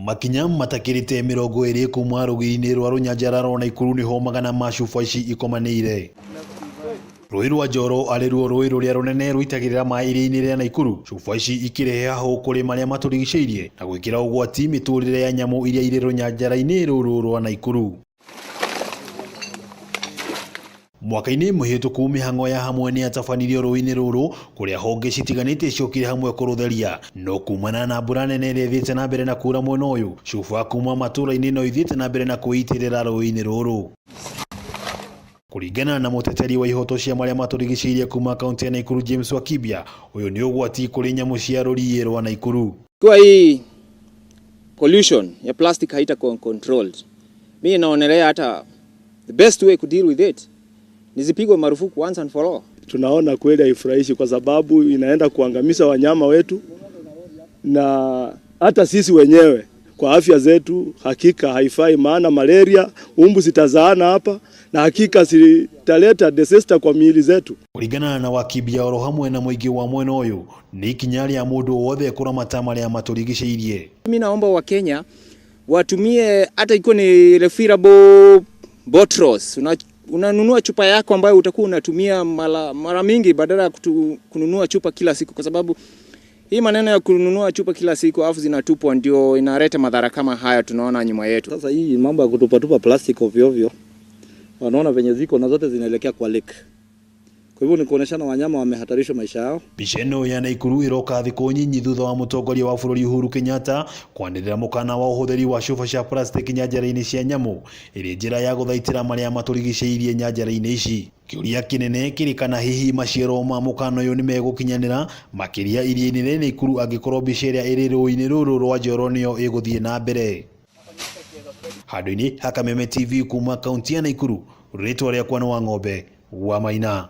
Makinya matakĩrĩte 20 kuma rũgiri-inĩ rwa rũnyanjara rwa Naikuru nĩho magana ma cuba ici ikomanĩire. Rũĩ rwa Njoro arĩ ruo rũĩ rũrĩa rũnene rũitagĩrĩra maĩ iria-inĩ rĩa Naikuru, cuba ici ikĩrehe hahũ kũrĩ marĩa matũrigicĩirie na gwĩkĩra ũgwati mĩtũrĩre ya nyamũ iria irĩ rũnyanjara-inĩ rũrũ rwa Naikuru. Mwaka-inĩ mũhĩtũku mĩhang'o ya hamwe nĩ yatabanirio rũĩ-inĩ rũrũ kũrĩa honge citiganĩte ciokire hamwe kũrũtheria. No kumana na mbura nene ĩrĩa ĩthiĩte na mbere na kuura mwena ũyũ, cuba kuma matũra-inĩ no ithiĩte na mbere na kwĩitĩrĩra rũĩ-inĩ rũrũ. Kũringana na mũteteri wa ihoto cia marĩa matũrigicĩirie kuma kaunti ya Naikuru James Wakibia, ũyũ nĩ ũgwati kũrĩ nyamũ cia rũriĩ rwa Naikuru. Kwa hii pollution ya plastic haitakuwa controlled, mi naonelea hata the best way to deal with it ni zipigwe marufuku once and for all. Tunaona kweli haifurahishi kwa sababu inaenda kuangamiza wanyama wetu na hata sisi wenyewe kwa afya zetu, hakika haifai, maana malaria, umbu zitazaana hapa na hakika zitaleta disaster kwa miili zetu. Kũringana na Wakibia oro hamwe na mũingĩ wa mwena ũyũ, nĩ ikinya rĩa mũndũ wothe kũramata marĩa matũrigicĩirie. Mi naomba Wakenya watumie hata ikiwa ni refillable bottles. Unanunua chupa yako ambayo utakuwa unatumia mara mingi badala ya kununua chupa kila siku, kwa sababu hii maneno ya kununua chupa kila siku afu zinatupwa ndio inaleta madhara kama haya tunaona nyuma yetu. Sasa hii mambo ya kutupatupa plastic ovyo ovyo, wanaona venye ziko na zote zinaelekea kwa lake. Kwa hivyo ni kuoneshana wanyama wamehatarishwa maisha yao. Mbica ĩno ya Naikuru ĩroka thikũ nyinyi thutha wa mũtongoria wa bũrũri Uhuru Kenyatta kwanĩrĩra mũkana wa ũhũthĩri wa cuba cia plastic nyanjara-inĩ cia nyamũ ĩrĩ njĩra ya gũthaitĩra marĩa matũrigicĩirie nyanjara-inĩ ici. Kĩũria kĩnene kĩrĩ kana hihi maciaro ma mũkana ũyũ nĩmegũkinyanĩra makĩria iria-inĩ rĩa Naikuru angĩkorwo mbica ĩrĩa ĩrĩ rũĩ-inĩ rũrũ rwa Njoro nĩyo ĩgũthiĩ na mbere. Handũ-inĩ ha Kameme TV kuma kaunti ya Naikuru, rĩtwa rĩakwa nĩ Wang'ombe wa Maina.